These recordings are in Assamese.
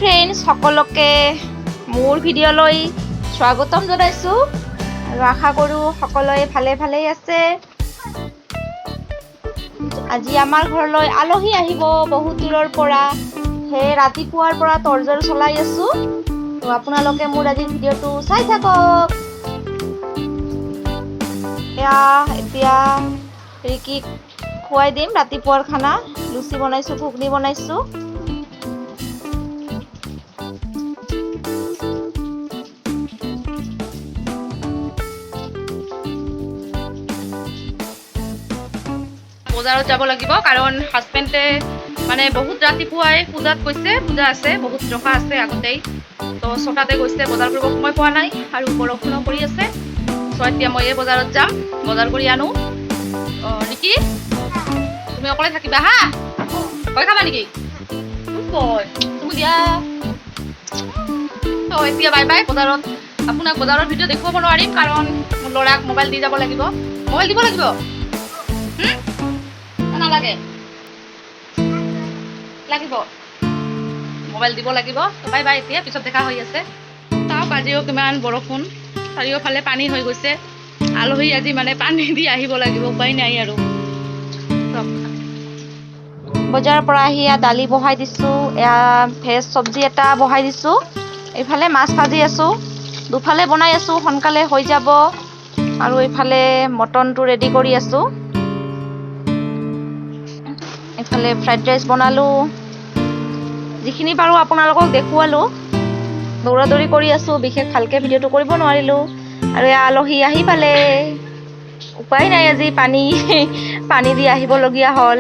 ফ্ৰেণ্ডছ, সকলোকে মোৰ ভিডিঅ'লৈ স্বাগতম জনাইছোঁ আৰু আশা কৰোঁ সকলোৱে ভালে ভালেই আছে। আজি আমাৰ ঘৰলৈ আলহী আহিব বহুত দূৰৰ পৰা। সেয়ে ৰাতিপুৱাৰ পৰা তৰ্জৰ চলাই আছোঁ। তো আপোনালোকে মোৰ আজিৰ ভিডিঅ'টো চাই থাকক। এয়া এতিয়া ৰিকিক খুৱাই দিম ৰাতিপুৱাৰ খানা। লুচি বনাইছোঁ, ঘুগনি বনাইছোঁ। বজাৰত যাব লাগিব, কাৰণ হাজবেণ্ডে মানে বহুত ৰাতিপুৱাই পূজাত গৈছে। পূজা আছে, বহুত টকা আছে আগতেই। তো 6টাতে গৈছে, বজাৰ কৰিব সময় পোৱা নাই আৰু বৰষুণো পৰি আছে। চ' এতিয়া মই এই বজাৰত যাম, বজাৰ কৰি আনো। অঁ ৰিকি, তুমি অকলে থাকিবা হা? ভয় খাবা নেকি? কয় তুমি দিয়া। তো এতিয়া বাই বাই। বজাৰত আপোনাক বজাৰৰ ভিডিঅ' দেখুৱাব নোৱাৰিম, কাৰণ মোৰ ল'ৰাক মোবাইল দি যাব লাগিব। মোবাইল দিব লাগিব হুম? নালাগে, লাগিব, মোবাইল দিব লাগিব। বাই বাই, এতিয়া পিছত দেখা হৈ আছে। চাওক, আজিও কিমান বৰষুণ, চাৰিওফালে পানী হৈ গৈছে। আলহী আজি মানে পানী দি আহিব লাগিব, উপায় নাই আৰু। চাওক। বজাৰৰ পৰা আহি এয়া দালি বহাই দিছোঁ, এয়া ভেজ চব্জি এটা বহাই দিছোঁ, এইফালে মাছ ভাজি আছোঁ। দুফালে বনাই আছোঁ, সোনকালে হৈ যাব। আৰু এইফালে মটনটো ৰেডি কৰি আছোঁ, এইফালে ফ্ৰাইড ৰাইচ বনালোঁ। যিখিনি পাৰোঁ আপোনালোকক দেখুৱালোঁ। দৌৰা দৌৰি কৰি আছোঁ, বিশেষ ভালকৈ ভিডিঅ'টো কৰিব নোৱাৰিলোঁ। আৰু এয়া আলহী আহি পালে, উপায় নাই, আজি পানী পানী দি আহিবলগীয়া হ'ল।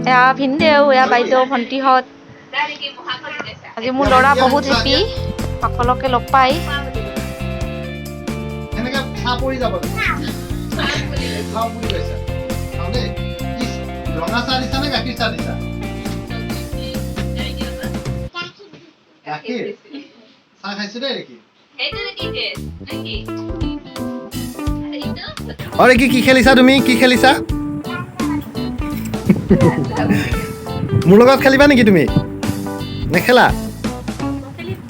এয়া ভিনদেউ, এয়া বাইদেউ, ভণ্টিহঁত। আজি মোৰ ল'ৰা বহুত হেপী সকলোকে লগ পাই। এনেকে চাহ পৰি যাব দেখোন। খাওঁ বুলি কৈছা, খাওঁ দেই। কি ৰঙা চাহ দিছা নে গাখীৰ চাহ দিছা? গাখীৰ চাহ খাইছো দেই নেকি? অৰে কি কি খেলিছা তুমি? কি খেলিছা? মোৰ লগত খেলিবা নেকি তুমি? নেখেলা?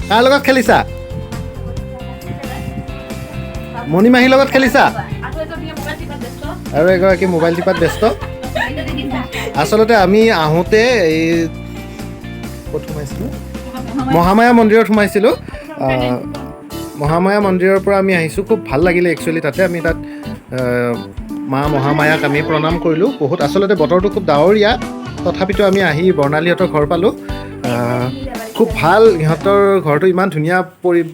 কাৰ লগত খেলিছা? মণিমাহীৰ লগত খেলিছা? আৰু এগৰাকী মোবাইল টিপাত ব্যস্ত। আচলতে আমি আহোঁতে এই ক'ত সোমাইছিলোঁ? মহামায়া মন্দিৰত সোমাইছিলোঁ। মহামায়া মন্দিৰৰ পৰা আমি আহিছোঁ, খুব ভাল লাগিলে একচুৱেলি। তাতে আমি তাত মা মহামায়াক আমি প্ৰণাম কৰিলোঁ বহুত। আচলতে বতৰটো খুব ডাৱৰীয়া, তথাপিতো আমি আহি বৰ্ণালীহঁতৰ ঘৰ পালোঁ। খুব ভাল, ইহঁতৰ ঘৰটো ইমান ধুনীয়া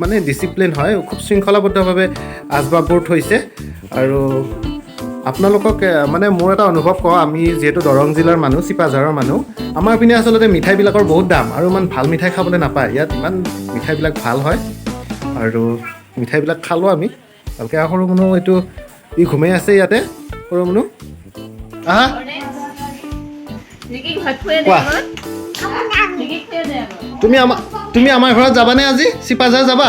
মানে ডিচিপ্লিন হয়, খুব শৃংখলাবদ্ধভাৱে আচবাববোৰ থৈছে। আৰু আপোনালোকক মানে মোৰ এটা অনুভৱ কওঁ, আমি যিহেতু দৰং জিলাৰ মানুহ, চিপাঝাৰৰ মানুহ, আমাৰ পিনে আচলতে মিঠাইবিলাকৰ বহুত দাম আৰু ইমান ভাল মিঠাই খাবলৈ নাপায়। ইয়াত ইমান মিঠাইবিলাক ভাল হয় আৰু মিঠাইবিলাক খালোঁ আমি ভালকৈ। আৰু সৰু মুনু এইটো ই ঘুমাই আছে ইয়াতে। সৰু মুনু, আহা, কোৱা, তুমি আমাৰ ঘৰত যাবানে আজি? চিপাঝাৰ যাবা?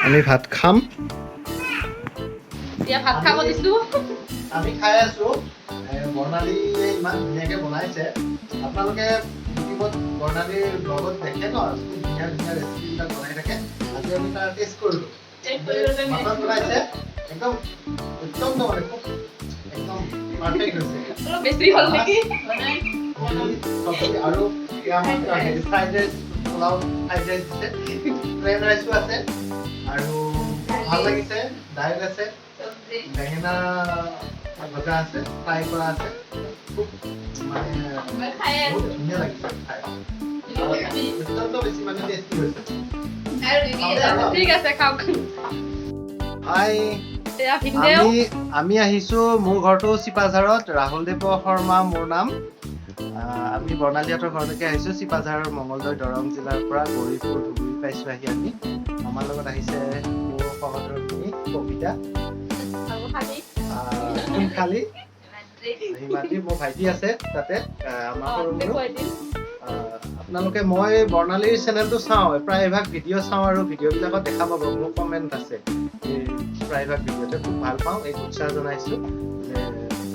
আমি ভাত খাম। এতিয়া ভাত খাব দিছোঁ। আমি খাই আছো। বৰ্ণালীয়ে ইমান ধুনীয়াকে বনাইছে। আপোনালোকে ইউটিউবত বৰ্ণালীৰ ব্লগত দেখে ন, খুব ধুনীয়া ধুনীয়া ৰেচিপিবিলাক বনাই থাকে। আজি আমি তাৰ টেষ্ট কৰিলোঁ। মাটন বনাইছে একদম অত্যন্ত, মানে খুব একদম পাৰফেক্ট হৈছে। অলপ বেছি হ'ল নেকি? ঘুগনি, চব্জি আৰু হেৰি fried rice, pulao fried rice দিছে, প্লেন ৰাইচো আছে আৰু খুব ভাল লাগিছে। দাইল আছে, বেঙেনা ভজা আছে, ফ্ৰাই কৰা আছে। খুব মানে বহুত ধুনীয়া লাগিছে খাই, অত্যন্ত বেছি মানে টেষ্টি হৈছে। ঠিক আছে, খাওক। হাই। এয়া ভিনদেউ। আমি আহিছো, মোৰ ঘৰটো চিপাঝাৰত, ৰাহুল দেৱ শৰ্মা মোৰ নাম। আমি বৰ্ণালীহঁতৰ ঘৰলৈকে আহিছো, চিপাঝাৰৰ মঙলদৈ, দৰং জিলাৰ পৰা গৌৰীপুৰ ধুবুৰী পাইছো আহি আমি। আমাৰ লগত আহিছে মোৰ সহধৰ্মিনী কবিতা, খালী হিমাদ্ৰী, মোৰ ভাইটি আছে তাতে, আমাৰ সৰু মুনু। আপোনালোকে মই বৰ্ণালীৰ চেনেলটো চাওঁ, প্ৰায়ভাগ ভিডিঅ' চাওঁ আৰু ভিডিঅ'বিলাকত দেখা পাব মোৰ কমেণ্ট আছে। এই প্ৰায়ভাগ ভিডিঅ'তে খুব ভাল পাওঁ। এই উৎসাহ জনাইছোঁ যে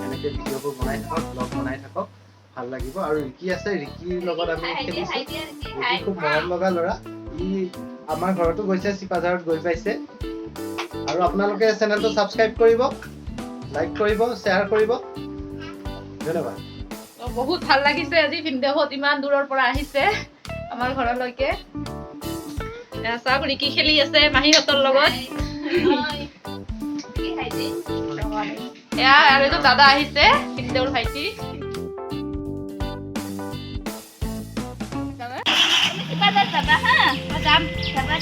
এনেকৈ এনেকৈ ভিডিঅ'বোৰ বনাই থাকক, ব্লগ বনাই থাকক, ভাল লাগিব। আৰু ৰিকি আছে, ৰিকিৰ লগত আমি খেলিছোঁ। ৰিকি খুব মৰম লগা ল'ৰা। ই আমাৰ ঘৰতো গৈছে, চিপাঝাৰত গৈ পাইছে। আৰু আপোনালোকে চেনেলটো ছাবস্ক্ৰাইব কৰিব, লাইক কৰিব, শ্বেয়াৰ কৰিব। ধন্যবাদ। তো বহুত ভাল লাগিছে আজি, ভিনদেউহঁত ইমান দূৰৰ পৰা আহিছে আমাৰ ঘৰলৈকে। এয়া চাওক, ৰিকি খেলি আছে মাহীহঁতৰ লগত। এয়া আৰু এজন দাদা আহিছে, ভিনদেউৰ ভাইটি। যাম। Bye bye.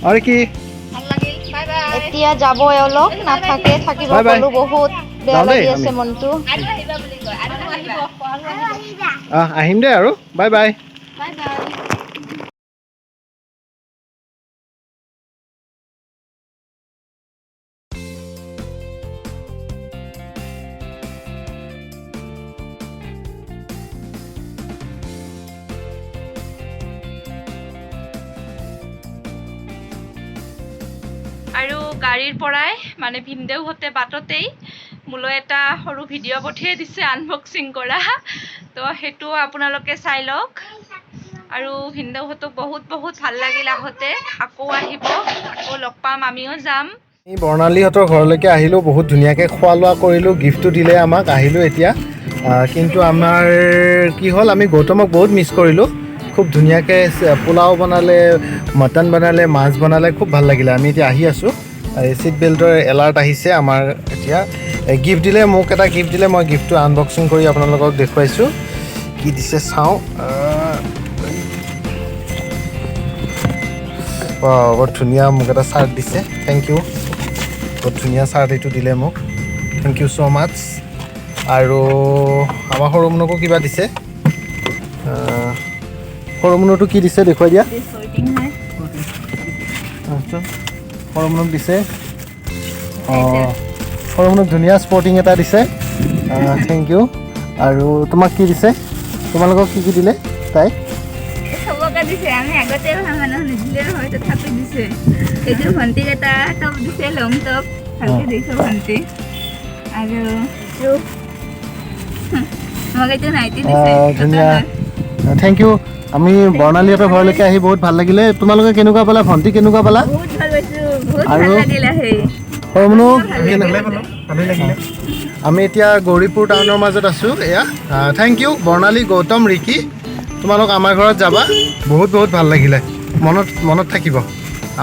আৰু কি? ভাল লাগিল, বাই বাই। এতিয়া যাব এওঁলোক, নাথাকে, থাকিব বাই বাই। ক'লো, বহুত বেয়া যাওঁ দেই লাগি আছে আমি। মনটো। আহিব। আহিম দেই আৰু, বাই বাই। Bye bye. আৰু গাড়ীৰ পৰাই মানে ভিনদেউহঁতে বাটতেই মোলৈ এটা সৰু ভিডিঅ' পঠিয়াই দিছে আনবক্সিং কৰা, তো সেইটো আপোনালোকে চাই লওক। আৰু ভিনদেউহঁতক বহুত বহুত ভাল লাগিল আহোঁতে। আকৌ আহিব, আকৌ লগ পাম, আমিও যাম। আমি বৰ্ণালীহঁতৰ ঘৰলৈকে আহিলোঁ, বহুত ধুনীয়াকৈ খোৱা লোৱা কৰিলোঁ, গিফ্টটো দিলে আমাক, আহিলোঁ এতিয়া। কিন্তু আমাৰ কি হ'ল, আমি গৌতমক বহুত মিছ কৰিলোঁ। খুব ধুনীয়াকৈ পোলাও বনালে, মটন বনালে, মাছ বনালে, খুব ভাল লাগিলে। আমি এতিয়া আহি আছোঁ। এই ছিট বেল্টৰ এলাৰ্ট আহিছে আমাৰ এতিয়া। গিফ্ট দিলে, মোক এটা গিফ্ট দিলে, মই গিফ্টটো আনবক্সিং কৰি আপোনালোকক দেখুৱাইছোঁ কি দিছে, চাওঁ। বৰ ধুনীয়া মোক এটা চাৰ্ট দিছে, thank U. বহুত ধুনীয়া চাৰ্ট এইটো দিলে মোক, thank you so মাছ। আৰু আমাৰ সৰু মুনুকো কিবা দিছে। সৰু মুনুটো কি দিছে দেখুৱাই দিয়া। আচ্ছা, সৰু মুনুক দিছে, অঁ, সৰু মুনুক ধুনীয়া স্পৰ্টিং এটা দিছে, thank U. আৰু তোমাক কি দিছে? তোমালোকক কি কি দিলে তাই? চবকে দিছে, আমি আগতে ভাল মানুহ, নিদিলে নহয়, তথাপি দিছে। এইটো ভণ্টিক এটা টপ দিছে, লং টপ, ভালকে দিছে ভণ্টি। আৰু মোক এইটো নাইটি দিছে। ধুনীয়া, thank U. আমি বৰ্ণালীহঁতৰ ঘৰলৈকে আহি বহুত ভাল লাগিলে। তোমালোকে কেনেকুৱা পালা? ভণ্টি কেনেকুৱা পালা? বহুত ভাল পাইছো, বহুত ভাল আৰু লাগিল আহি। সৰুমুনু? ভাল লাগিলে। আমি এতিয়া গৌৰীপুৰ টাউনৰ মাজত আছোঁ। এয়া thank U বৰ্ণালী, গৌতম, ৰিকি, তোমালোক আমাৰ ঘৰত যাবা, বহুত বহুত ভাল লাগিলে, মনত থাকিব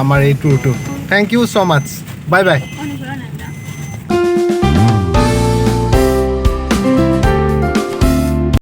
আমাৰ এই টুৰটো। Thank you so much, bye bye.